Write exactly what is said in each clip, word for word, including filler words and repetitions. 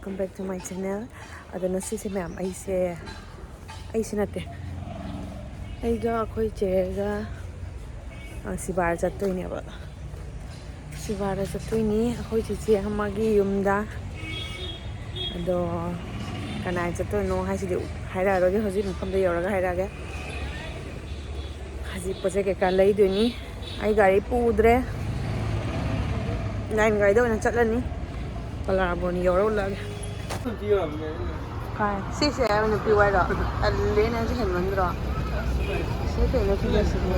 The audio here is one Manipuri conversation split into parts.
Welcome back to my channel. ꯑꯗꯣ ꯉꯁꯤꯁꯦ ꯃꯌꯥꯝ, ꯑꯩꯁꯦ ꯑꯩꯁꯦ ꯅꯠꯇꯦ, ꯑꯩꯒ ꯑꯩꯈꯣꯏ ꯆꯦꯒ, ꯑ, ꯁꯤꯕꯥꯔ ꯆꯠꯇꯣꯏꯅꯦꯕ꯫ ꯁꯤꯕꯥꯔꯗ ꯆꯠꯇꯣꯏꯅꯤ ꯑꯩꯈꯣꯏ ꯆꯦꯆꯦ ꯑꯃꯒꯤ ꯌꯨꯝꯗ꯫ ꯑꯗꯣ ꯀꯅꯥꯏ ꯆꯠꯇꯣꯏꯅꯣ ꯍꯥꯏꯁꯤꯗꯤ ꯍꯥꯏꯔꯛꯑꯔꯣꯏꯒꯦ, ꯍꯧꯖꯤꯛ ꯃꯐꯝꯗ ꯌꯧꯔꯒ ꯍꯥꯏꯔꯛꯑꯒꯦ꯫ ꯍꯧꯖꯤꯛ ꯄꯣꯠ ꯆꯩ ꯀꯩꯀꯥ ꯂꯩꯗꯣꯏꯅꯤ꯫ ꯑꯩ ꯒꯥꯔꯤ ꯄꯨꯗ꯭ꯔꯦ, ꯂꯥꯏꯟ ꯒꯥꯔꯤꯗ ꯑꯣꯏꯅ ꯆꯠꯂꯅꯤ꯫ ꯀꯂꯥꯕꯣꯟ ꯌꯧꯔ ꯎꯠꯂꯛꯑꯒꯦ꯫ ꯀꯥꯏ? ꯁꯤꯁꯦ ꯍꯥꯏꯕ ꯅꯨꯄꯤ ꯋꯥꯏꯔꯣ? ꯇꯜꯂꯦꯅꯦ, ꯁꯤ ꯍꯦꯟꯃꯟꯗ꯭ꯔꯣ? ꯁꯤ ꯀꯩꯅꯣ ꯁꯤ ꯂꯩꯁꯤꯕꯣ?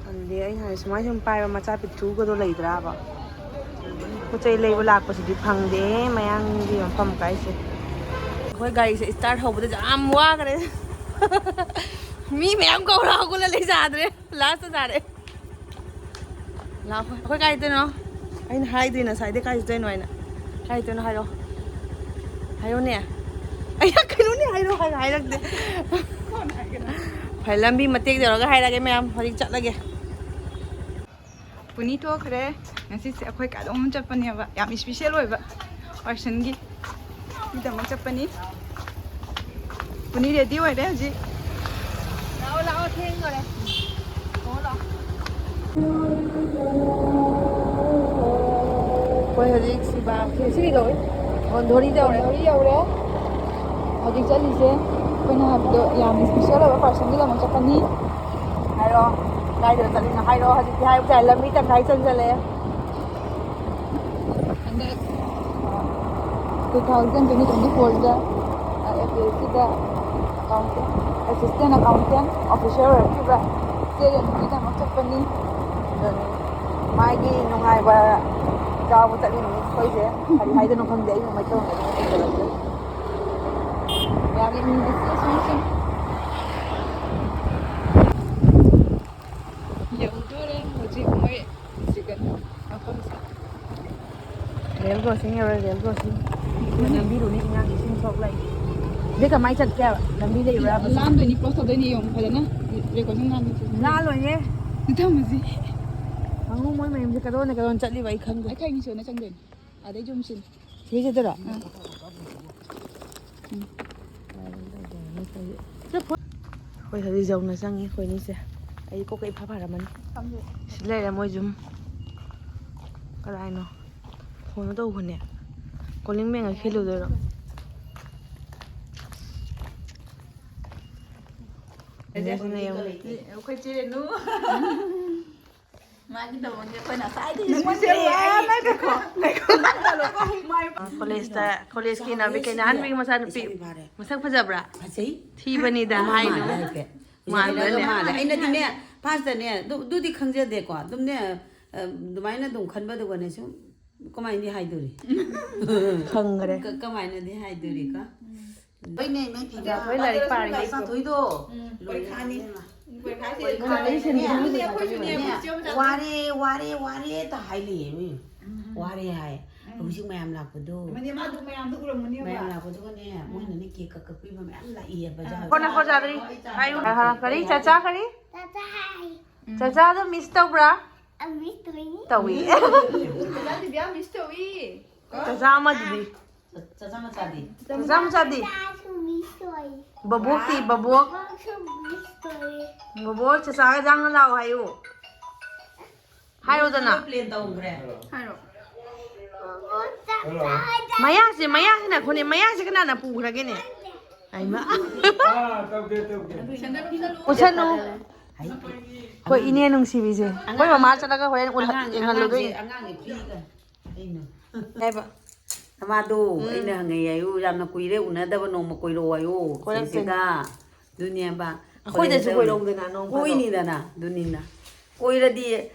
ꯇꯜꯂꯦ, ꯑꯩ ꯍꯥꯏ ꯁꯨꯃꯥꯏ ꯁꯨꯝ ꯄꯥꯏꯕ ꯃꯆꯥ ꯄꯤꯛꯇ꯭ꯔꯨꯒꯗꯣ ꯂꯩꯗ꯭ꯔꯥꯕ? ꯄꯣꯠ ꯆꯩ ꯂꯩꯕ ꯂꯥꯛꯄꯁꯤꯗꯤ ꯐꯪꯗꯦ ꯃꯌꯥꯡꯒꯤ ꯃꯐꯝ ꯀꯥꯏꯁꯦ꯫ ꯑꯩꯈꯣꯏ ꯒꯥꯔꯤꯁꯦ start ꯍꯧꯕꯗ ꯌꯥꯝ ꯋꯥꯈ꯭ꯔꯦ꯫ ꯃꯤ ꯃꯌꯥꯝ ꯀꯧꯔ ꯍꯧꯒꯠꯂ ꯂꯩ, ꯌꯥꯗ꯭ꯔꯦ, last ꯇꯥꯔꯦ꯫ ꯂꯥꯛꯑꯣ, ꯑꯩꯈꯣꯏ ꯀꯥꯏ ꯆꯠꯇꯣꯏꯅꯣ? ꯑꯩꯅ ꯍꯥꯏꯗ꯭ꯔꯤ ꯉꯁꯥꯏꯗꯩ ꯀꯥꯏ ꯆꯠꯇꯣꯏꯅꯣ ꯍꯥꯏꯅ꯫ ꯀꯥꯏ ꯆꯠꯇꯣꯏꯅꯣ ꯍꯥꯏꯔꯣ꯫ ꯍꯥꯏꯔꯣꯅꯦ꯫ ꯑꯩꯅ ꯀꯩꯅꯣꯅꯦ ꯍꯥꯏꯔꯣ ꯍꯥꯏ-, ꯍꯥꯏꯔꯛꯇꯦ꯫ ꯐꯔꯦ, ꯂꯝꯕꯤ ꯃꯇꯦꯛ ꯌꯧꯔꯒ ꯍꯥꯏꯔꯛꯑꯒꯦ ꯃꯌꯥꯝ, ꯍꯧꯖꯤꯛ ꯆꯠꯂꯒꯦ꯫ ꯄꯨꯅꯤ ꯊꯣꯛꯈ꯭ꯔꯦ꯫ ꯉꯁꯤꯁꯦ ꯑꯩꯈꯣꯏ ꯀꯥꯏꯗꯅꯣꯝ ꯆꯠꯄꯅꯦꯕ, ꯌꯥꯝ special ꯑꯣꯏꯕ personꯒꯤ꯫ ꯒꯤꯗꯃꯛ ꯆꯠꯄꯅꯤ꯫ ꯄꯨꯅꯤ ready ꯑꯣꯏꯔꯦ ꯍꯧꯖꯤꯛ꯫ ꯂꯥꯛꯑꯣ, ꯂꯥꯛꯑꯣ, ꯊꯦꯡꯗꯣꯔꯦ꯫ ꯂꯥꯛꯑꯣ, ꯂꯥꯛꯑꯣ꯫ ꯑꯩꯈꯣꯏ ꯍꯧꯖꯤꯛ ꯁꯤꯕꯥ-, ꯁꯤ, ꯁꯤ ꯀꯩꯗꯧꯋꯦ? ꯒꯣꯟꯙꯣꯔꯤ ꯌꯧꯔꯦ꯫ ꯒꯣꯟꯙꯣꯔꯤ ꯌꯧꯔꯦ꯫ ꯍꯧꯖꯤꯛ ꯆꯠꯂꯤꯁꯦ ꯑꯩꯈꯣꯏꯅ ꯍꯥꯏꯕꯗꯣ ꯌꯥꯝ special ꯑꯣꯏꯕ personꯒꯤꯗꯃꯛ ꯆꯠꯄꯅꯤ꯫ ꯍꯥꯏꯔꯣ꯫ ꯀꯥꯏꯗ ꯆꯠꯂꯤꯅꯣ ꯍꯥꯏꯔꯣ꯫ ꯍꯧꯖꯤꯛꯇꯤ ꯍꯥꯏꯕ ꯌꯥꯏ, ꯂꯝꯕꯤ ꯇꯪꯈꯥꯏ ꯆꯪꯁꯤꯜꯂꯛꯑꯦ꯫ ꯍꯟꯗꯛ, ꯑ, two thousand twenty twenty fourꯗ, ꯑ, APSCꯗ accountant, assistant accountant officer ꯑꯣꯏꯔꯛꯈꯤꯕ ꯏꯆꯦ ꯔꯦꯅꯨꯒꯤꯗꯃꯛ ꯆꯠꯄꯅꯤ꯫ ꯑꯗꯨꯅꯤ ꯃꯥꯒꯤ ꯅꯨꯡꯉꯥꯏꯕ ꯌꯥꯎꯕ ꯆꯠꯂꯤꯅꯤ ꯑꯩꯈꯣꯏꯁꯦ꯫ ꯀꯔꯤ ꯍꯥꯏꯗꯣꯏꯅꯣ ꯈꯪꯗꯦ, ꯑꯩꯅ ꯃꯩꯇꯩꯂꯣꯟꯗ ꯑꯗꯨꯝ ꯍꯩꯖꯔꯛꯇ꯭ꯔꯦ꯫ ꯌꯥꯝ ꯏꯪꯂꯤꯁꯁꯦ ꯁꯨꯝ ꯁꯨꯝ꯫ ꯌꯧꯗꯣꯔꯦ ꯍꯧꯖꯤꯛ ꯃꯣꯏ ꯁꯤꯗ ꯃꯐꯝꯁꯦ꯫ Rail crossing ꯌꯧꯔꯦ, rail crossing꯫ ꯂꯝꯕꯤꯗꯨꯅꯤ ꯏꯉꯥꯡ ꯏꯁꯤꯡ ꯁꯣꯛ ꯂꯩ꯫ ꯁꯤꯗ ꯀꯃꯥꯏ ꯆꯠꯀꯦ ꯍꯥꯏꯕ? ꯂꯝꯕꯤ ꯂꯩꯕ꯭ꯔꯥ ꯍꯥꯏꯕ? ꯂꯥꯟꯗꯣꯏꯅꯤ, cross ꯇꯧꯗꯣꯏꯅꯤ, ꯌꯦꯡꯉꯨ ꯐꯖꯅ꯫ Rail crossing ꯂꯥꯟꯗꯣꯏꯁꯦ꯫ ꯂꯥꯜꯂꯣꯏꯍꯦ꯫ ꯊꯝꯃꯁꯤ꯫ ꯍꯪꯉꯨ ꯃꯣꯏ ꯃꯌꯨꯝꯁꯦ ꯀꯗꯣꯝꯗ ꯀꯗꯣꯝ ꯆꯠꯂꯤꯕ ꯑꯩ ꯈꯪꯗꯦ꯫ ꯑꯩ ꯈꯪꯉꯤ ꯁꯤꯗꯅ ꯆꯪꯗꯣꯏꯅꯤ꯫ ꯑꯗꯩ ꯌꯨꯝꯁꯤꯅ꯫ ꯁꯤꯁꯤꯗꯔꯣ? ꯑꯥ꯫ ꯎꯝ꯫ ꯑꯩꯈꯣꯏ ꯍꯧꯖꯤꯛ ꯖꯧꯅ ꯆꯪꯉꯤ ꯑꯩꯈꯣꯏꯅꯤꯁꯦ꯫ ꯑꯩ ꯀꯣꯛꯀ ꯏꯐꯥ ꯐꯥꯔꯝꯃꯅꯤ꯫ ꯈꯪꯗꯦ꯫ ꯁꯤ ꯂꯩꯔꯦ ꯃꯣꯏ ꯌꯨꯝ꯫ ꯀꯗꯥꯏꯅꯣ? ꯐꯣꯟꯗꯣ ꯇꯧꯕꯅꯦ꯫ ꯀꯣꯂꯤꯡ ꯕꯦꯡ ꯈꯤꯜꯂꯨꯗꯣꯏꯔꯣ? ꯑꯩꯈꯣꯏ ꯆꯦ ꯔꯦꯅꯨ꯫ ꯃꯥꯒꯤ ꯗꯃꯛꯇ ꯑꯩꯈꯣꯏꯅ ꯉꯁꯥꯏꯗꯒꯤ ꯅꯪꯒꯤꯁꯦ ꯁꯣꯟꯖꯔꯦ꯫ ꯋꯥ ꯍꯥꯏ꯫ ꯉꯥꯏꯈꯣꯀꯣ, ꯉꯥꯏꯈꯣ, ꯅꯪ ꯇꯧꯔꯣꯀꯣ꯫ ꯃꯥꯏ ꯀꯣꯂꯦꯖꯇ, ꯀꯣꯂꯦꯖꯀꯤ ꯏꯆꯥ ꯅꯥꯕꯤ ꯀꯩꯅꯥꯍꯟꯕꯤꯒꯤ ꯃꯆꯥꯅꯨꯄꯤ꯫ ꯏꯆꯥꯅꯨꯄꯤ ꯐꯥꯔꯦ꯫ ꯃꯁꯛ ꯐꯖꯕ꯭ꯔꯥ? ꯐꯖꯩ꯫ ꯊꯤꯕꯅꯤꯗ ꯑꯃ ꯍꯥꯏꯅꯨ꯫ ꯃꯥꯜꯂꯦ ꯍꯥꯏꯐꯦꯠ꯫ ꯃꯥꯟꯕ꯭ꯔꯅꯦ? ꯃꯥꯜꯂꯦ꯫ ꯑꯩꯅꯗꯤꯅꯦ, ꯐꯥꯔꯁꯇꯅꯦ, ꯑꯗꯨ-, ꯑꯗꯨꯗꯤ ꯈꯪꯖꯗꯦꯀꯣ꯫ ꯑꯗꯨꯝꯅꯦ, ꯑ, ꯑꯗꯨꯃꯥꯏꯅ ꯑꯗꯨꯝ ꯈꯟꯕꯗꯨꯒꯅꯦ ꯁꯨꯝ ꯀꯃꯥꯏꯅꯗꯤ ꯍꯥꯏꯗꯣꯔꯤ? ꯈꯪꯈ꯭ꯔꯦ꯫ ꯀ-, ꯀꯃꯥꯏꯅꯗꯤ ꯍꯥꯏꯗꯣꯔꯤꯀꯣ? ꯍꯣꯏꯅꯦ, ꯏꯃꯥ ꯏꯕꯦꯝꯃ꯫ ꯑꯗ ꯑꯩꯈꯣꯏ ꯂꯥꯏꯔꯤꯛ ꯄꯥꯔꯤꯉꯩ ꯆꯥꯊꯣꯏꯗꯣ꯫ ꯎꯝ, ꯂꯣꯏꯔꯦ ꯄꯔꯤꯈꯥꯅꯤ꯫ ꯏꯕꯦꯝꯃ꯫ ꯄꯔꯤꯈꯥꯁꯦ ꯄꯔꯤꯈꯥ ꯂꯣꯏꯔꯦ꯫ ꯂꯩꯁꯤꯟꯈꯤꯕ ꯑꯗꯨꯅꯦ ꯑꯩꯈꯣꯏꯁꯨꯅꯦ, ꯅꯨꯃꯤꯠꯇꯣ ꯃꯣꯏ ꯆꯦ ꯃꯆꯥ ꯋꯥꯔꯦ, ꯋꯥꯔꯦ, ꯋꯥꯔꯦ ꯇ ꯍꯥꯏ ꯂꯩꯌꯦ ꯃꯤ꯫ ꯎꯝ꯫ ꯋꯥꯔꯦ ꯍꯥꯏ꯫ ꯎꯝ꯫ ꯍꯧꯖꯤꯛ ꯃꯌꯥꯝ ꯂꯥꯛꯄꯗꯣ꯫ ꯃꯅꯦ, ꯃꯥ ꯑꯗꯨ ꯃꯌꯥꯝꯗꯣ ꯎꯔꯝꯒꯅꯦꯕ꯫ ꯃꯌꯥꯝ ꯂꯥꯛꯄꯗꯨꯒꯅꯦ, ꯎꯝ꯫ ꯃꯣꯏꯅꯅꯦ ꯀꯦꯛ ꯀꯛ ꯀꯛꯄꯤꯕ ꯃꯌꯥꯝ ꯂꯥꯛꯏꯌꯦꯕ ꯖꯥꯠ꯫ ꯀꯣꯟꯅ ꯀꯣꯖꯥꯗ꯭ꯔꯤ꯫ ꯍꯥꯏꯌꯨ꯫ ꯑꯍꯥ, ꯀꯔꯤ? ꯆꯥꯆꯥ ꯀꯔꯤ? ꯆꯥꯆꯥ ꯍꯥꯏ꯫ ꯎꯝ꯫ ꯆꯥꯆꯥꯗꯣ ꯃꯤꯁ ꯇꯧꯕ꯭ꯔꯥ? ꯑ, ꯃꯤꯁ ꯇꯧꯏ꯫ ꯇꯧꯏ꯫ ꯆꯥꯆꯥ ꯗꯤꯕꯤꯌꯥ ꯃꯤꯁ ꯇꯧꯏ꯫ ꯆꯥꯆꯥ ꯑꯃꯗꯨꯗꯤ? ꯆꯥꯆꯥ ꯃꯆꯥꯗꯤ? ꯆꯥꯆꯥ ꯃꯆꯥꯗꯤ? ꯆꯥꯆꯥꯁꯨ ꯃꯤꯁ ꯇꯧꯏ꯫ ꯕꯕꯣꯛꯇꯤ, ꯕꯕꯣꯛ? ꯕꯕꯣꯛꯁꯨ ꯃꯤꯁ ꯇꯧꯏ꯫ ꯕꯕꯣꯛ, ꯆꯥꯆꯥꯒ ꯆꯥꯡꯅ ꯂꯥꯛꯑꯣ ꯍꯥꯏꯌꯨ꯫ ꯍꯥꯏꯔꯣꯗꯅ꯫ ꯄ꯭ꯂꯦꯟ ꯇꯧꯈ꯭ꯔꯦ꯫ ꯍꯥꯏꯔꯣ꯫ ꯕꯕꯣꯛ ꯆꯥꯛ ꯆꯥꯗ-, ꯃꯌꯥꯁꯦ, ꯃꯌꯥꯁꯤꯅ ꯈꯣꯅꯦ, ꯃꯌꯥꯁꯦ ꯀꯅꯥꯅ ꯄꯨꯈ꯭ꯔꯒꯦꯅꯦ? ꯑꯩꯃ꯫ ꯑꯥ, ꯇꯧꯗꯦ, ꯇꯧꯗꯦ꯫ ꯁꯦꯟꯗꯜ ꯎꯞꯁꯜꯂꯨ꯫ ꯎꯞꯁꯜꯂꯨ꯫ ꯍꯩ꯫ ꯑꯩꯈꯣꯏ ꯏꯅꯦ ꯅꯨꯡꯁꯤꯕꯤꯁꯦ꯫ ꯑꯩꯈꯣꯏ ꯃꯃꯥ ꯆꯠꯂꯒ ꯍꯣꯔꯦꯟ ꯎꯠꯍꯟ-, ꯑꯉꯥꯡ, ꯌꯦꯡꯍꯜꯂꯨꯗꯣꯏꯅꯤ꯫ ꯑꯉꯥꯡꯁꯦ, ꯑꯉꯥꯡꯁꯦ ꯐ꯭ꯔꯤꯒ ꯀꯩꯅꯣ? ꯍꯥꯏꯕ꯫ ꯅꯃꯥꯗꯣ ꯎꯝ꯫ ꯑꯩꯅ ꯍꯪꯉꯦ ꯍꯥꯏꯌꯨ, "ꯌꯥꯝꯅ ꯀꯨꯏꯔꯦ ꯎꯅꯗꯕ, ꯅꯣꯡꯃ ꯀꯣꯏꯔꯛꯑꯣ" ꯍꯥꯏꯌꯨ꯫ ꯀꯣꯏꯔꯛꯇꯣꯏꯅꯤ꯫ ꯁꯤꯁꯤꯒ ꯑꯗꯨꯅꯦꯕ꯫ ꯑꯩꯈꯣꯏꯗꯁꯨ ꯀꯣꯏꯔꯛꯑꯣ꯫ ꯀꯣꯏꯔꯛꯎꯗꯅ ꯅꯣꯡ ꯐꯥꯗꯣꯛ꯫ ꯀꯣꯏꯅꯤꯗꯅ, ꯑꯗꯨꯅꯤꯅ꯫ ꯀꯣꯏꯔꯗꯤ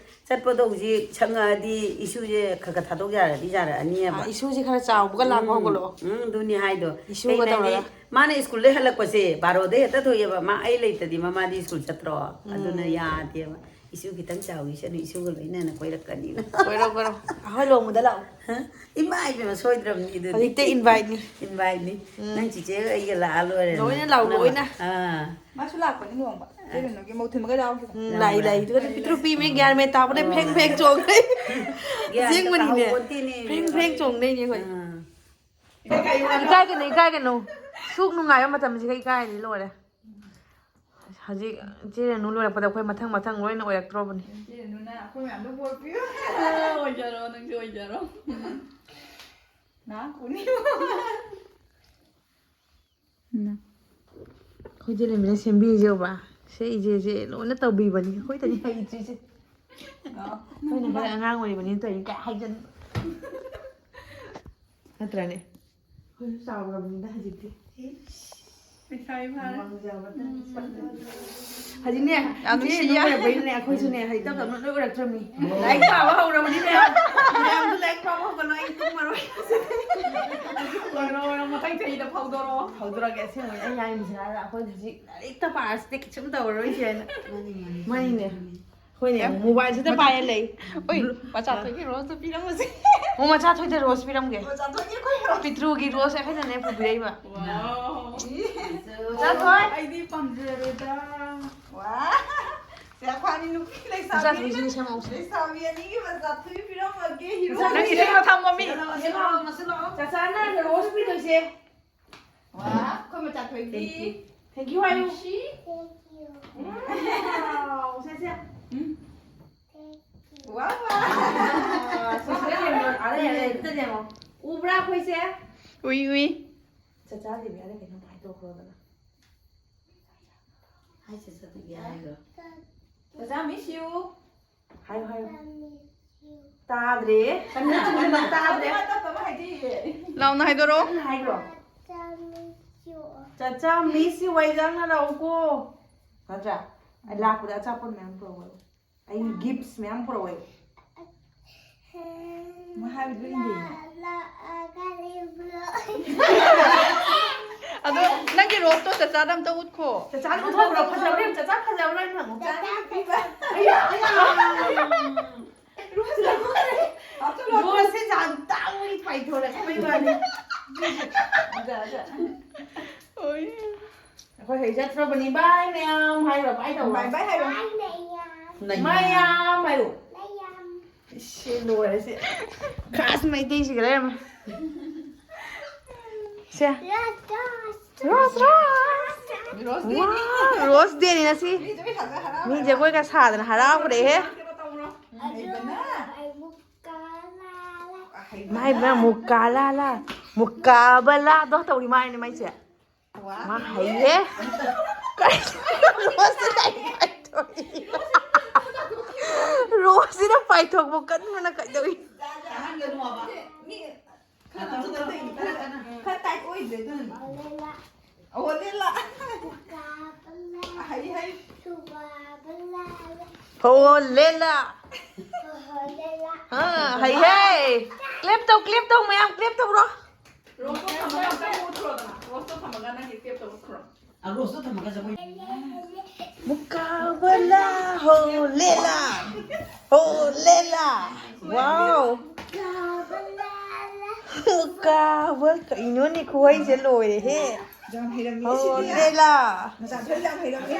ꯆꯠꯄꯗꯣ ꯍꯧꯖꯤꯛ ꯁꯪꯉꯛꯑꯗꯤ ꯏꯁꯨꯁꯦ ꯈꯔ ꯈꯔ ꯊꯥꯗꯣꯛ ꯌꯥꯔꯗꯤ ꯌꯥꯔꯛꯑꯅꯤꯕ꯫ ꯑꯥ, ꯏꯁꯨꯁꯦ ꯈꯔ ꯆꯥꯎꯕꯒ ꯂꯥꯡꯕ ꯎꯝ, ꯍꯧꯒꯠꯂꯛꯑꯣ꯫ ꯎꯝ, ꯑꯗꯨꯅꯤ ꯍꯥꯏꯗꯣ꯫ ꯏꯁꯨꯒ ꯀꯩꯅꯣ ꯍꯥꯏꯗꯤ, ꯇꯧꯔꯒ꯫ ꯃꯥꯅ ꯁ꯭ꯀꯨꯜꯗꯩ ꯍꯜꯂꯛꯄꯁꯦ ꯕꯥꯔꯣꯗꯩ ꯍꯦꯛꯇ ꯊꯣꯛꯑꯦꯕ꯫ ꯃꯥ ꯑꯩ ꯂꯩꯇꯗꯤ ꯃꯃꯥꯗꯤ ꯁ꯭ꯀꯨꯜ ꯆꯠꯇ꯭ꯔꯣ? ꯑꯗꯨꯅ ꯎꯝ꯫ ꯌꯥꯗꯦꯕ꯫ ꯏꯁꯨ ꯈꯤꯇꯪ ꯆꯥꯎꯈꯤꯁꯅꯨ, ꯏꯁꯨꯒ ꯂꯣꯏꯅꯅ ꯀꯣꯏꯔꯛꯀꯅꯤꯅ꯫ ꯀꯣꯏꯔꯣ ꯀꯣꯏꯔꯣ꯫ ꯑꯩꯈꯣꯏ ꯂꯨꯍꯣꯡꯕꯗ ꯂꯥꯛꯑꯣ꯫ ꯍ? ꯏꯃꯥ ꯏꯕꯦꯝꯃ, ꯁꯣꯏꯗ꯭ꯔꯕꯅꯤ ꯑꯗꯨꯗꯤ꯫ ꯍꯧꯖꯤꯛꯇ inviteꯅꯤ꯫ Inviteꯅꯤ꯫ ꯎꯝ꯫ ꯅꯪ ꯆꯤꯆꯦꯒ ꯑꯩꯒ ꯂꯥꯛꯑ ꯂꯣꯏꯔꯦ꯫ ꯂꯣꯏꯅ ꯂꯥꯛꯑꯣ, ꯂꯣꯏꯅ꯫ ꯑꯥ꯫ ꯃꯥꯁꯨ ꯂꯥꯛꯄꯅꯤ ꯂꯨꯍꯣꯡꯕ꯫ ꯏꯆꯦ ꯔꯦꯅꯨꯒꯤ ꯃꯧ ꯊꯤꯟꯕꯒ ꯌꯥꯎꯈꯤꯕ꯫ ꯎꯝ, ꯂꯥꯛꯏ ꯂꯥꯛꯏ꯫ ꯑꯗꯨꯒ ꯄꯤꯇ꯭ꯔꯨ ꯄꯤꯃꯦ, ꯒ꯭ꯌꯥꯟ ꯃꯦꯟ ꯇꯥꯕꯅꯦ, ꯐ꯭ꯔꯦꯡ ꯐ꯭ꯔꯦꯡ ꯆꯣꯡꯈ꯭ꯔꯦ꯫ ꯒ꯭ꯌꯥꯟ ꯑꯁꯦꯡꯕꯅꯤꯅꯦ꯫ ꯇꯥꯍꯧꯄꯣꯟꯇꯦꯅꯦ꯫ ꯐ꯭ꯔꯦꯡ ꯐ꯭ꯔꯦꯡ ꯆꯣꯡꯗꯣꯏꯅꯦ ꯑꯩꯈꯣꯏ꯫ ꯑꯥ꯫ ꯏꯀꯥꯏꯒꯅꯨ, ꯏꯀꯥꯏꯒꯅꯨ꯫ ꯁꯨꯛ ꯅꯨꯡꯉꯥꯏꯕ ꯃꯇꯝꯁꯤꯒ ꯏꯀꯥꯏꯔꯗꯤ ꯂꯣꯏꯔꯦ꯫ ꯍꯧꯖꯤꯛ ꯏꯆꯦ ꯔꯦꯅꯨ ꯂꯣꯏꯔꯛꯄꯗ ꯑꯩꯈꯣꯏ ꯃꯊꯪ ꯃꯊꯪ ꯂꯣꯏꯅ ꯑꯣꯏꯔꯛꯇ꯭ꯔꯣꯕꯅꯤ꯫ ꯏꯆꯦ ꯔꯦꯅꯨꯅ ꯑꯩꯈꯣꯏ ꯃꯌꯥꯝꯗꯣ ꯕꯣꯔ ꯄꯤꯌꯨ꯫ ꯑꯣꯏꯖꯔꯣ, ꯅꯪꯁꯨ ꯑꯣꯏꯖꯔꯣ꯫ ꯅꯥ ꯀꯨꯅꯤ꯫ ꯑꯩꯈꯣꯏ ꯏꯆꯦ ꯔꯦꯅꯨꯅ ꯁꯦꯝꯕꯤꯔꯤꯁꯦ ꯎꯕ꯭ꯔꯥ? ꯁꯦ ꯏꯆꯦꯁꯦ ꯂꯣꯏꯅ ꯇꯧꯕꯤꯕꯅꯤ, ꯑꯩꯈꯣꯏꯗꯅꯤ ꯍꯩꯇ꯭ꯔꯤꯁꯦ꯫ ꯑꯩꯈꯣꯏꯅ ꯈꯔ ꯑꯉꯥꯡ ꯑꯣꯏꯔꯤꯕꯅꯤꯅ ꯇꯧꯔꯤꯅꯤ ꯀꯥꯏ ꯍꯥꯏꯖꯟ꯫ ꯅꯠꯇ꯭ꯔꯅꯦ? ꯑꯩꯈꯣꯏꯁꯨ ꯆꯥꯎꯔꯕꯅꯤꯗ ꯍꯧꯖꯤꯛꯇꯤ꯫ ꯂꯩꯁꯥꯕꯤ ꯐꯥꯔꯦ꯫ ꯍꯧꯖꯤꯛꯅꯦ, ꯌꯥꯝ ꯏꯆꯦ ꯅꯨꯡꯁꯤꯌꯦ꯫ ꯂꯣꯏꯔꯕꯩꯅꯦ ꯑꯩꯈꯣꯏꯁꯨꯅꯦ ꯍꯧꯖꯤꯛ ꯇꯞ ꯇꯞꯅ ꯂꯣꯏ ꯑꯣꯏꯔꯛꯇ꯭ꯔꯕꯅꯤ꯫ ꯂꯥꯏꯔꯤꯛ ꯄꯥꯕ ꯍꯧꯔꯕꯅꯤ ꯃꯌꯥꯝ꯫ ꯃꯌꯥꯝꯁꯨ ꯂꯥꯏꯔꯤꯛ ꯄꯥꯕ ꯍꯧꯒꯠꯂꯣ, ꯑꯩ ꯇꯨꯝꯃꯔꯣꯏ꯫ ꯑꯣꯏꯔꯣ, ꯑꯣꯏꯔꯣ, ꯃꯊꯪ ꯆꯍꯤꯗ ꯐꯥꯎꯗꯣꯔꯣ꯫ ꯍꯧꯗꯣꯔꯛꯑꯒꯦ ꯑꯁꯦꯡꯕꯅꯤ ꯑꯩ ꯍꯥꯏꯔꯤꯁꯦ ꯍꯥꯏꯔ ꯑꯩꯈꯣꯏ ꯍꯧꯖꯤꯛ ꯂꯥꯏꯔꯤꯛꯇ ꯄꯥꯔꯁꯤꯗꯤ ꯀꯩꯁꯨꯝ ꯇꯧꯔꯔꯣꯏꯁꯦ ꯍꯥꯏꯅ꯫ ꯃꯥꯅꯤꯅꯦ꯫ ꯑꯩꯈꯣꯏꯅꯦ ꯌꯥꯝ ꯃꯣꯕꯥꯏꯜꯁꯤꯗ ꯄꯥꯏꯔ ꯂꯩ꯫ ꯑꯣꯏ, ꯃꯆꯥ ꯊꯣꯏꯒꯤ ꯔꯣꯁꯇ ꯄꯤꯔꯝꯃꯁꯦ꯫ ꯑꯣ, ꯃꯆꯥ ꯊꯣꯏꯗ ꯔꯣꯁ ꯄꯤꯔꯝꯒꯦ꯫ ꯃꯆꯥ ꯊꯣꯏꯒꯤ ꯑꯩꯈꯣꯏ ꯔꯣꯁ꯫ ꯄꯤꯇ꯭ꯔꯨꯒꯤ ꯔꯣꯁ ꯑꯩꯈꯣꯏꯅꯅꯦ ꯄꯨꯕꯤꯔꯛꯏꯕ꯫ ꯋꯥꯎ꯫ ꯃꯆꯥ ꯊꯣꯏ꯫ ꯑꯩꯗꯤ ꯄꯥꯝꯖꯔꯦꯗ꯫ ꯋꯥ꯫ ꯁꯦ, ꯑꯩꯈꯣꯏ ꯑꯅꯤ ꯅꯨꯄꯤ ꯃꯆꯥ ꯂꯩꯁꯥꯕꯤ꯫ ꯊꯣꯏꯁꯤꯅ ꯁꯦꯝꯃꯛꯎꯁꯦ꯫ ꯂꯩꯁꯥꯕꯤ ꯑꯅꯤꯒꯤ ꯃꯆꯥ ꯊꯣꯏ ꯄꯤꯔꯝꯃꯒꯦ, ꯍꯤꯔꯣ꯫ ꯅꯪꯒꯤ ꯁꯦꯝꯃ ꯊꯝꯃꯣ ꯃꯤ꯫ ꯁꯦ, ꯂꯥꯛꯑꯣ, ꯃꯁꯤ ꯂꯥꯛꯑꯣ꯫ ꯆꯥꯆꯥꯅ ꯔꯣꯁ ꯄꯤꯗꯣꯏꯁꯦ꯫ ꯋꯥ, ꯑꯩꯈꯣꯏ ꯃꯆꯥ ꯊꯣꯏꯒꯤ꯫ Thank you. Thank you ꯍꯥꯏꯌꯨ꯫ ꯅꯨꯡꯁꯤ꯫ Thank you. Wow, say, say. Um. Thank you. ꯋꯥ, ꯋꯥ꯫ ꯑꯥ, ꯁꯦ, ꯁꯤꯗ ꯌꯦꯡꯉꯣ꯫ ꯑꯥꯗ ꯌꯦꯡꯉꯣ, ꯁꯤꯗ ꯌꯦꯡꯉꯣ꯫ ꯎꯕ꯭ꯔꯥ ꯑꯩꯈꯣꯏꯁꯦ? ꯎꯏ, ꯎꯏ꯫ ꯆꯥꯆꯥ ꯗꯦꯕꯤꯌꯥꯗ ꯀꯩꯅꯣꯝ ꯍꯥꯏꯗꯣꯛꯈ꯭ꯔꯣꯗꯅ꯫ ꯍꯥꯏ ꯆꯥꯆꯥ ꯗꯦꯕꯤꯌꯥ ꯍꯥꯏꯈ꯭ꯔꯣ꯫ ꯆꯥꯆꯥ, miss you꯫ ꯍꯥꯏꯌꯨ, ꯍꯥꯏꯌꯨ꯫ ꯇꯥꯗ꯭ꯔꯦ꯫ ꯀꯟꯅ ꯆꯤꯡꯁꯤꯜꯂ ꯇꯥꯗ꯭ꯔꯦ꯫ ꯇꯞ ꯇꯞꯅ ꯍꯥꯏꯖꯩꯌꯦ꯫ ꯂꯥꯎꯅ ꯍꯥꯏꯗꯣꯔꯛꯑꯣ꯫ ꯀꯟꯅ ꯍꯥꯏꯈ꯭ꯔꯣ꯫ ꯆꯥꯆꯥ, miss you ꯋꯥꯏꯖꯥꯡꯅ ꯂꯥꯛꯎꯀꯣ꯫ ꯅꯠꯇ꯭ꯔꯥ? ꯑꯩ ꯂꯥꯛꯄꯗ ꯑꯆꯥꯄꯣꯠ ꯃꯌꯥꯝ ꯄꯨꯔꯛꯑꯣ꯫ ꯑꯩ gifts ꯃꯌꯥꯝ ꯄꯨꯔꯛꯑꯣ꯫ ꯃꯥ ꯍꯥꯏꯕꯗꯨ ꯏꯟꯗꯦ꯫ ꯑꯗꯣ ꯅꯪꯒꯤ ꯔꯣꯁꯇꯣ ꯆꯆꯥꯗ ꯑꯝꯇ ꯎꯠꯈꯣ꯫ ꯆꯆꯥꯗ ꯎꯠꯊꯣꯛꯈ꯭ꯔꯣ, ꯐꯖꯕ꯭ꯔꯥ ꯌꯦꯡꯉꯨ, ꯆꯆꯥ ꯐꯖꯕ꯭ꯔꯥ ꯌꯦꯡꯉꯨ꯫ ꯆꯆꯥ ꯐꯖꯕ꯭ꯔꯥ? ꯑꯌꯥ, ꯑꯌꯥ꯫ ꯔꯣꯁ ꯂꯧꯊꯣꯛꯈ꯭ꯔꯦ꯫ ꯔꯣꯁꯁꯦ ꯌꯥꯝ ꯇꯥꯡꯕꯒꯤ ꯐꯥꯏꯊꯣꯔꯛꯄꯩ ꯋꯥꯅꯤ꯫ ꯑꯣꯏ꯫ ꯑꯩꯈꯣꯏ ꯍꯩ ꯆꯠꯇ꯭ꯔꯕꯅꯤ꯫ ꯕꯥꯏ ꯃꯌꯥꯝ ꯍꯥꯏꯔꯣ, ꯕꯥꯏ ꯇꯧꯔꯣ꯫ ꯕꯥꯏ ꯕꯥꯏ ꯍꯥꯏꯔꯣ꯫ ꯃꯌꯥꯝ ꯍꯥꯏꯔꯣ꯫ ꯁꯤ ꯂꯣꯏꯔꯦ ꯁꯤ꯫ ꯈꯥꯁ ꯃꯩꯇꯩꯁꯤꯒ ꯂꯩꯔꯝꯃꯦ꯫ ꯁꯦ꯫ ꯔꯣꯁ, ꯔꯣꯁ꯫ ꯔꯣꯁ ꯗꯦꯅꯤ꯫ ꯋꯥ, ꯔꯣꯁ ꯗꯦꯅꯤ ꯉꯁꯤ꯫ ꯃꯤ ꯖꯒꯣꯏ ꯁꯥꯗꯅ ꯃꯤ ꯍꯔꯥꯎꯔꯦ꯫ ꯖꯒꯣꯏꯒ ꯁꯥꯗꯅ ꯍꯔꯥꯎꯈ꯭ꯔꯦꯍꯦ꯫ ꯀꯩꯅꯣ ꯇꯧꯕ꯭ꯔꯣ? ꯍꯩꯕꯅ꯫ ꯍꯩꯕꯅ꯫ ꯃꯥꯏꯕ ꯃꯨꯛꯀꯥ ꯂꯥꯂꯥ꯫ ꯃꯨꯛꯀꯥ ꯕꯂꯥꯗꯣ ꯇꯧꯔꯤ ꯃꯥꯏꯅꯦ ꯃꯥꯏꯁꯦ꯫ ꯋꯥ꯫ ꯃꯥ ꯍꯩꯌꯦ꯫ ꯀꯩꯅꯣ ꯔꯣꯁꯁꯤꯗ ꯄꯥꯏꯊꯣꯛꯏ꯫ ꯔꯣꯁꯁꯤꯗ ꯄꯥꯏꯊꯣꯛꯄ ꯀꯟꯕꯅ ꯀꯩꯗꯧꯏ? ꯇꯥꯍꯟꯒꯅꯨ ꯍꯥꯏꯕ꯫ ꯃꯤ ꯈꯔ ꯇꯧꯊꯣꯛ ꯇꯧꯏꯅꯤ, ꯈꯔ ꯀꯟꯅ꯫ ꯈꯔ ꯇꯥꯏꯠ ꯑꯣꯏꯗ꯭ꯔꯦ ꯑꯗꯨꯅꯅꯤ꯫ ꯑꯣ, ꯂꯦꯂꯥ꯫ ꯍꯩ, ꯍꯩ꯫ ꯍꯣ, ꯂꯦꯂꯥ꯫ ꯑꯥ, ꯍꯩ, ꯍꯩ꯫ Clap ꯇꯧ, clap ꯇꯧ, ꯃꯌꯥꯝ clap ꯇꯧꯔꯣ꯫ ꯔꯣꯁꯇꯣ ꯊꯝꯃꯒ ꯑꯝꯇ ꯃꯨꯠꯈ꯭ꯔꯣꯗꯅ꯫ ꯔꯣꯁꯇꯣ ꯊꯝꯃꯒ ꯅꯪꯒꯤ clap ꯇꯧ ꯃꯨꯠꯈ꯭ꯔꯣ꯫ ꯑ, ꯔꯣꯁꯇꯣ ꯊꯝꯃꯒ ꯖꯒꯣꯏ꯫ ꯃꯨꯛꯀꯥꯕꯂꯥ ꯍꯣ ꯂꯦꯂꯥ꯫ ꯍꯣ ꯂꯦꯂꯥ꯫ Wow꯫ ꯃꯨꯛꯀꯥꯕ ꯀꯩꯅꯣꯅꯦ, ꯈꯨꯍꯩꯁꯦ ꯂꯣꯏꯔꯦꯍꯦ꯫ ꯌꯥꯝ ꯍꯩꯔꯝꯃꯤ ꯍꯣ ꯁꯤꯗꯤ꯫ ꯂꯦꯂꯥ꯫ ꯃꯆꯥ ꯈꯔ ꯌꯥꯝ ꯍꯩꯔꯝꯃꯤ꯫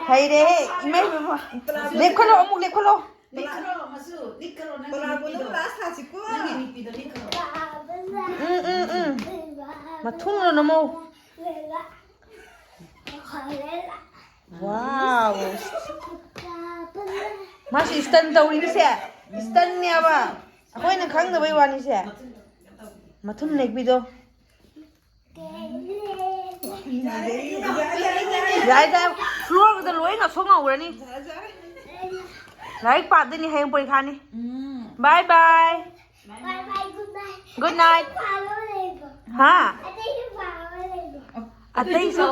ꯍꯩꯔꯦꯍꯦ꯫ ꯏꯃꯥꯏ, ꯏꯃꯥꯏ, ꯏꯃꯥꯏ꯫ ꯂꯦꯞꯈꯠꯂꯣ, ꯑꯃꯨꯛ ꯂꯦꯞꯈꯠꯂꯣ꯫ ꯂꯤꯛꯈꯠꯂꯣ, ꯃꯆꯨ, ꯂꯤꯛꯈꯠꯂꯣ, ꯅꯪꯒꯤ ꯄꯂꯥꯕꯨ ꯅꯨꯄꯤꯗꯣ꯫ ꯅꯪ ꯀ꯭ꯂꯥꯁ ꯊꯥꯁꯤꯀꯣ꯫ ꯅꯪꯒꯤ ꯅꯨꯄꯤꯗꯣ ꯂꯤꯛꯈꯠꯂꯣ꯫ ꯎꯝ, ꯎꯝ, ꯎꯝ꯫ ꯃꯊꯨꯝꯂꯣ ꯅꯃꯧ? Wow꯫ ꯃꯥꯁꯤ stun ꯇꯧꯔꯤꯅꯤꯁꯦ꯫ Stunꯅꯦꯕ꯫ ꯑꯩꯈꯣꯏꯅ ꯈꯪꯗꯕꯩ ꯋꯥꯅꯤꯁꯦ꯫ ꯃꯊꯨꯝ ꯂꯦꯛꯄꯤꯗꯣ꯫ ꯌꯥꯔꯦ, ꯌꯥꯔꯦ, ꯌꯥꯔꯦ, ꯌꯥꯔꯦ꯫ ꯌꯥꯔꯦ, ꯌꯥꯔꯦ꯫ Floorꯒꯗ ꯂꯣꯏ ꯉꯥꯛꯁꯣꯛ ꯉꯧꯔꯅꯤ꯫ ꯌꯥꯔꯦ, ꯌꯥꯔꯦ꯫ ꯂꯥꯏꯔꯤꯛ ꯄꯥꯗꯣꯏꯅꯤ ꯍꯌꯦꯡ ꯄꯔꯤꯈꯥꯅꯤ꯫ ꯎꯝ꯫ Bye bye꯫ Bye bye, good night꯫ Good night꯫ ꯑꯇꯩ ꯄꯥꯕ ꯂꯩꯕ꯭ꯔꯣ? ꯍꯥ? ꯑꯇꯩꯁꯨ ꯄꯥꯕ ꯂꯩꯕ꯭ꯔꯣ? ꯑꯇꯩꯁꯨ,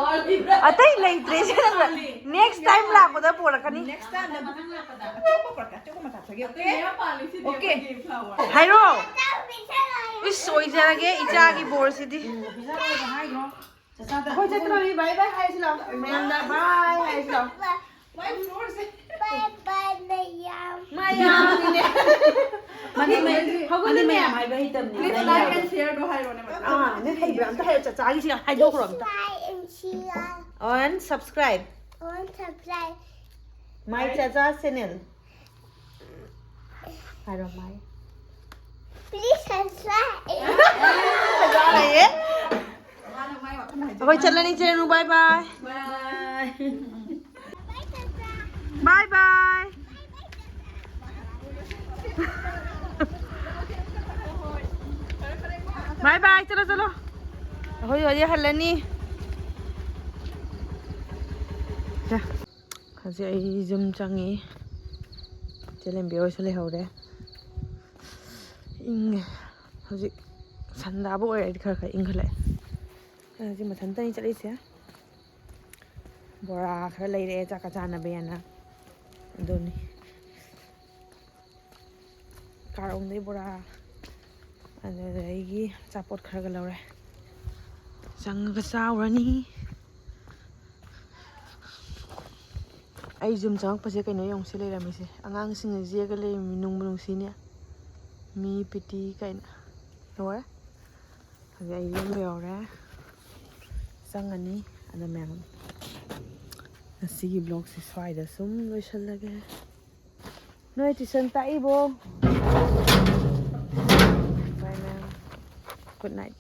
ꯑꯇꯩ ꯂꯩꯇ꯭ꯔꯦ ꯁꯤꯗ꯫ Next time ꯂꯥꯛꯄꯗ ꯄꯣꯔꯛꯀꯅꯤ꯫ Next time ꯗ ꯃꯊꯪ ꯂꯥꯛꯄꯗ꯫ ꯑꯇꯣꯞꯄ ꯄꯨꯔꯛꯀꯦ, ꯑꯇꯣꯞꯄ ꯃꯊꯥ ꯁꯥꯒꯦ꯫ ꯑꯇꯩ ꯃꯌꯥꯝ ꯄꯥꯜꯂꯤ ꯁꯤꯗꯤ ꯑꯣꯀꯦ꯫ ꯑꯩꯈꯣꯏꯒꯤ flower꯫ ꯍꯥꯏꯔꯣ꯫ ꯏꯁ, ꯑꯣꯏꯖꯔꯒꯦ ꯏꯆꯥꯒꯤ ꯕꯣꯔꯁꯤꯗꯤ꯫ ꯎꯝ, ꯄꯤꯖꯔꯣꯏꯕ ꯍꯥꯏꯈ꯭ꯔꯣ꯫ ꯑꯩꯈꯣꯏ ꯆꯠꯇ꯭ꯔꯣꯃꯤ, ꯕꯥꯏ ꯕꯥꯏ ꯍꯥꯏꯁꯤ ꯂꯥꯎ꯫ ꯃꯌꯥꯝꯗ ꯕꯥꯏ ꯍꯥꯏꯁꯤ ꯂꯥꯎ꯫ ꯕꯥꯏ ꯕꯥꯏ ꯃꯌꯥꯝ꯫ ꯃꯌꯥꯝꯅꯤꯅꯦ꯫ ꯃꯅꯤꯡ ꯃꯩ ꯍꯧꯒꯠꯂꯨꯅꯦ꯫ ꯃꯅꯤꯡ ꯃꯌꯥꯝ ꯍꯥꯏꯕ ꯍꯩꯇꯕꯅꯤ꯫ Please like and share ꯗꯣ ꯍꯥꯏꯔꯣꯅꯦ ꯃꯊꯪ꯫ ꯑꯥ, ꯅꯪ ꯍꯩꯕ꯭ꯔꯥ? ꯑꯝꯇ ꯍꯥꯏꯔꯣ, ꯆꯆꯥꯒꯤꯁꯤ ꯍꯥꯏꯗꯣꯛꯈ꯭ꯔꯣ ꯑꯝꯇ꯫ Like and share. On subscribe. On subscribe. My Chacha channel. ꯍꯥꯏꯔꯣ, my. Please subscribe. ꯆꯆꯥ ꯂꯩꯌꯦ꯫ ꯑꯩꯈꯣꯏ ꯆꯠꯂꯅꯤ, ꯆꯦꯅꯨ, bye bye. Bye bye. Bye bye, ꯆꯠꯂꯣ, ꯆꯠꯂꯣ꯫ ꯑꯩꯈꯣꯏ ꯍꯧꯖꯤꯛ ꯍꯜꯂꯅꯤ꯫ ꯁꯦ, ꯍꯧꯖꯤꯛ ꯑꯩ ꯌꯨꯝ ꯆꯪꯉꯤ꯫ ꯆꯦ ꯂꯦꯝꯕꯤ ꯍꯣꯏꯁꯨ ꯂꯩꯍꯧꯔꯦ꯫ ꯏꯪꯉꯦ꯫ ꯍꯧꯖꯤꯛ ꯁꯟꯗꯥꯕ ꯑꯣꯏꯔꯗꯤ ꯈꯔ ꯈꯔ ꯏꯪꯈꯠꯂꯛꯑꯦ꯫ ꯑꯩ ꯍꯧꯖꯤꯛ ꯃꯊꯟꯇꯅꯤ ꯆꯠꯂꯤꯁꯦ꯫ ꯕꯣꯔꯥ ꯈꯔ ꯂꯩꯔꯛꯑꯦ ꯆꯥꯛꯀ ꯆꯥꯅꯕ ꯍꯥꯏꯅ꯫ ꯑꯗꯨꯅꯤ꯫ ꯀꯥꯔꯣꯡꯗꯩ ꯕꯣꯔꯥ, ꯑꯗꯨꯗꯒꯤ ꯑꯆꯥꯄꯣꯠ ꯈꯔꯒ ꯂꯧꯔꯦ꯫ ꯆꯪꯉꯒ ꯆꯥꯎꯔꯅꯤ꯫ ꯑꯩ ꯌꯨꯝ ꯆꯪꯉꯛꯄꯁꯦ ꯀꯩꯅꯣ ꯌꯦꯡꯉꯨꯁꯦ ꯂꯩꯔꯝꯃꯤꯁꯦ꯫ ꯑꯉꯥꯡꯁꯤꯡꯅ ꯌꯦꯛꯑ ꯂꯩꯔꯝꯃꯤ, ꯅꯨꯡꯕꯨ ꯅꯨꯡꯁꯤꯅꯦ꯫ ꯃꯤ ꯄꯤꯇꯤ ꯀꯥꯏꯅ꯫ ꯂꯣꯏꯔꯦ꯫ ꯍꯧꯖꯤꯛ ꯑꯩ ꯌꯨꯝ ꯌꯧꯔꯦ꯫ ꯆꯪꯉꯅꯤ꯫ ꯑꯗꯣ ꯃꯌꯥꯝ, ꯉꯁꯤꯒꯤ vlogꯁꯦ ꯁ꯭ꯋꯥꯏꯗ ꯁꯨꯝ ꯂꯣꯏꯁꯤꯜꯂꯒꯦ꯫ ꯅꯣꯏ tuition ꯇꯥꯛꯏꯕꯣ? Bye, ma'am. Good night.